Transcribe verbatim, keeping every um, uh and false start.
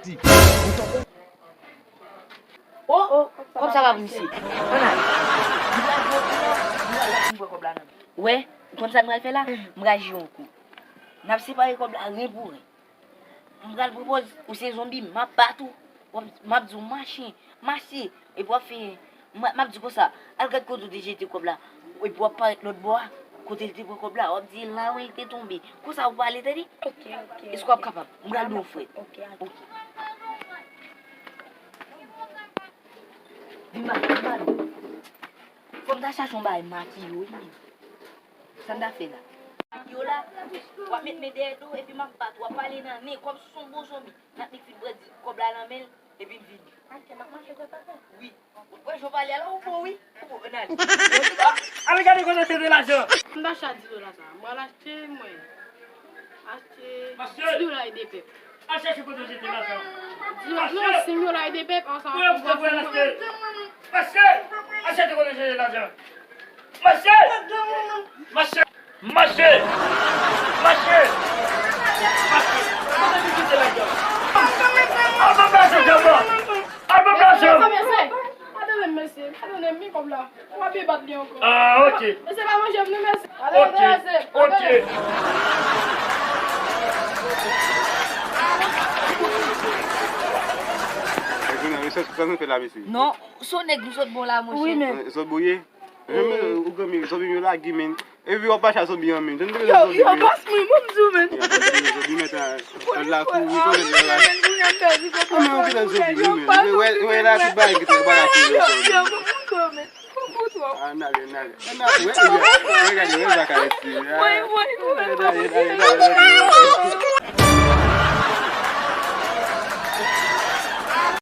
Ou tòpè. Oh, kòb sa pa pou misye. Ann al. M pral pran kòb la nan men. Wè, ou konn sa m pral fè la? M pral jwe yon kou. N ap separe kòb la ren pou ren. M pral pran pòz ou se zonbi, m ap bat ou. W ap, m ap di w mache, mache. Epi w ap fè, m, m ap di konsa, al gad kote w te jete kòb la. Epi w ap parèt lòt bò a, kote l te pran kòb la. W ap di la wi, l te tonbe. Konsa ou pale, tande? Ok, ok. Èske w ap kapab? M pral ba w frèt. Ok, ok. Ok. Vin ba, vin ba nou. Fò m ta chache yon bagay makiye w, wi. Sa m ta fè la? Makiye w la, w ap met men dèyè do, epi m ap bat ou, w ap pale nan nen, kòmsi w se yon bon zonbi. N ap nik fin pran di, kòb la nan men l, epi l vini. Atè, m ap mache dwat atè. Wi. Ou wè jan w pale a la, ou bon, wi. Ou bon, ann ale. Ale gade kote w jete lajan. M pa chak di dola sa. M pral achte, mwen. Achte dis dola e de pèp. Al chèche kote w jete lajan. Di yo, non, senk dola e de pèp ansanm ak konprann mwen. Mache! Al chèche kote w jete lajan. Mache! Mache! Mache! Mache! Mache! Kote w jete lajan? Al ban m lajan, Jamba! Al ban m lajan! Mesye, mesye, mesye, pardonne m, men kòb la. W ap byen bat li ankò. Ah, ok. Mesye pa manje m non, mesye. Ok, ok. Sa nou fè la, mesye? Non, se yon nèg nou sot bon la, monchè. Wi, men. Zòt bouye? Janm ou granmè, zòt vin yo lage, men. Epi w ap mache a zonbi an, men. Jan nou te zonbi, men. Yo, pas mwen, bon, m di w, men. Zonbi, men, ta, ta la kou, wi, konnen la. Ah, men, ou gentan zonbi, wi, men. Wè, wè, la, tout bagay ki te, bagay ki te zonbi. Ah, n ale, n ale. N ale, wè, wè, wè, gade, wè, sa ka esi. Woy, woy, woy. N ale, n ale, n ale, n ale.